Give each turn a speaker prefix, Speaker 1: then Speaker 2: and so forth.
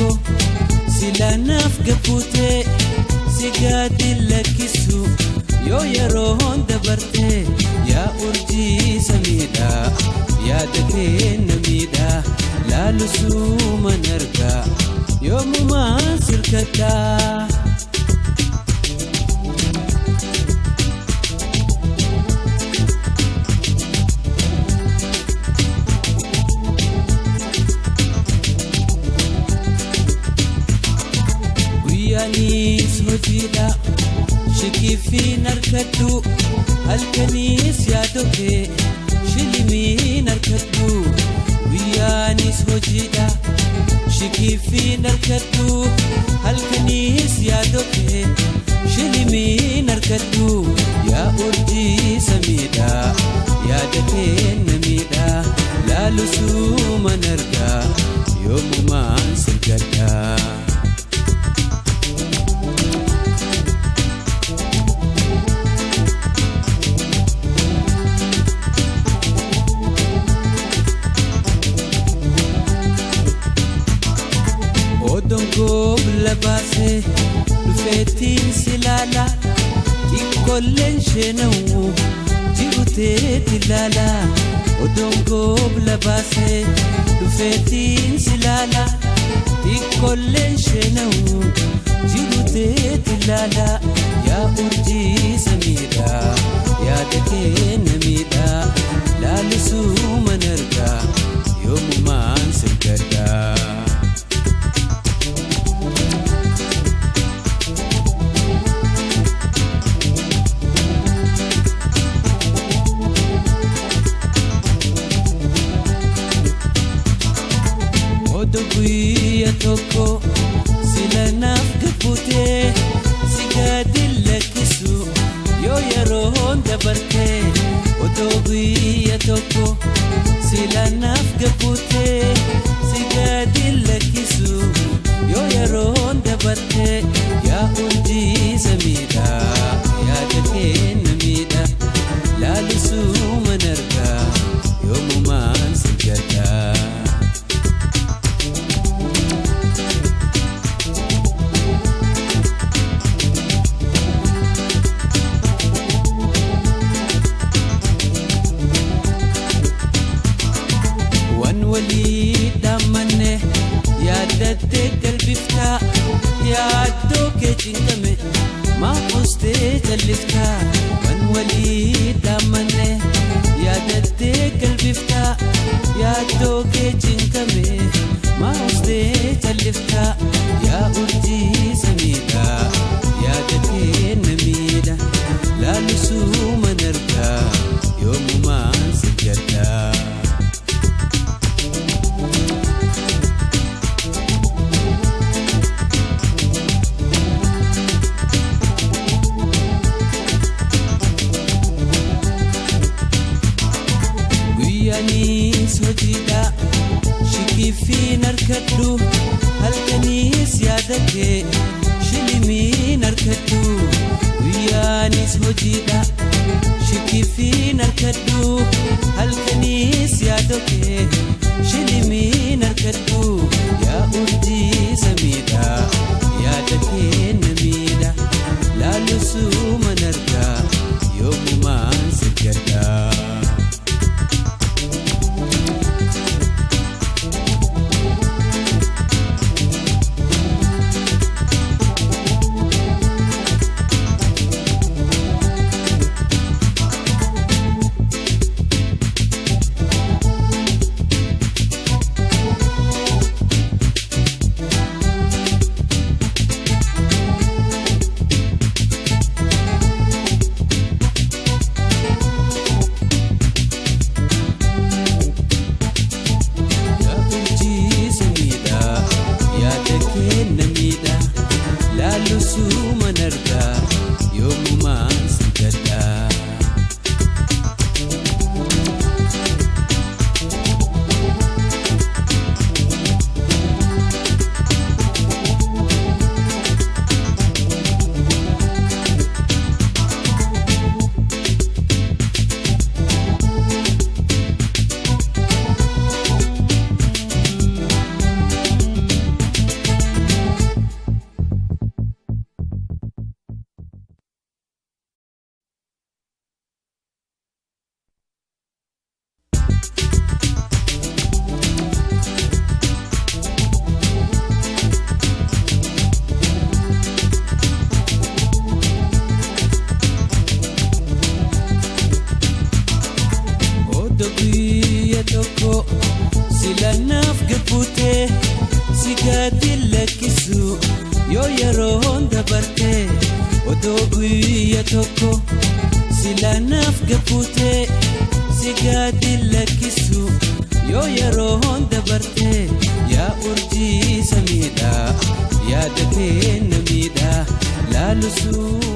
Speaker 1: Tokko silanaaf gabbutee si gadi lakkisu yoo yeroon dabarte yaa urjii samiidha yaada kenna miidha laalusuuman argaa yoomumaan sirkadhaa. Guyyaanis hojiidha shikiifiin harkadhu halkaniis yaadokee shilimiin harkadhu. Guyyaanis hojiidha shikiifiin harkadhu halkaniis yaadokee shilimiin harkadhu. Yaa urjii samiidha yaada kenna miidha laalusuuman argaa yoomumaan sirgadhaa. Odongoob labaasee dhufeetiin si laala xiqqoolleen sheenawu jiruteet ilaala. Odongoob labaasee dhufeetiin si laala xiqqoolleen sheenawu jiruteet ilaala. Yaa urjii samiidha yaada kenna miidha laalisuuman argaa yoomumaan sirgadhaa. Odoo guyyaa tokko silanaaf gabbutee si gadi lakkisu yoo yeroon dabarte. Odoo guyyaa tokko silanaaf gabbutee si gadi lakkisu yoo yeroon dabarte. Yaa urjii samiidha yaada kenna miidha laalisuuman argaa yoomumaan sirgadhaa. Waan walii dhaammanne yaadattee galbiftaa yaaddoo kee cinqame maa qostee jalliftaa. Waan walii dhaammanne yaadattee galbiftaa yaaddoo kee cinqame maa qostee jalliftaa. Yaa urjii samiidha yaada kenna miidha laalisuuman argaa yoomumaan sirgadhaa. Guyyaanis hojiidha shikiifiin harkadhu halkaniis yaada kee shilimiin harkadhu. Guyyaanis hojiidha shikiifiin harkadhu halkaniis yaada kee shilimiin harkadhu. Yaa urjii samiidha yaada kenna miidha laalisuuman argaa yoomumaan sirgadhaa. Yaa urjii samiidha yaada kenna miidha laalisuuman argaa yoomumaan sirgadhaa. lakkisu yoo yeroon dabarte, odoo guyya tokko silaanaaf gabbute, si gadi lakkisu yoo yeroon dabarte. Yaa urjii samiidha, yaada kenna miidha laalusuu.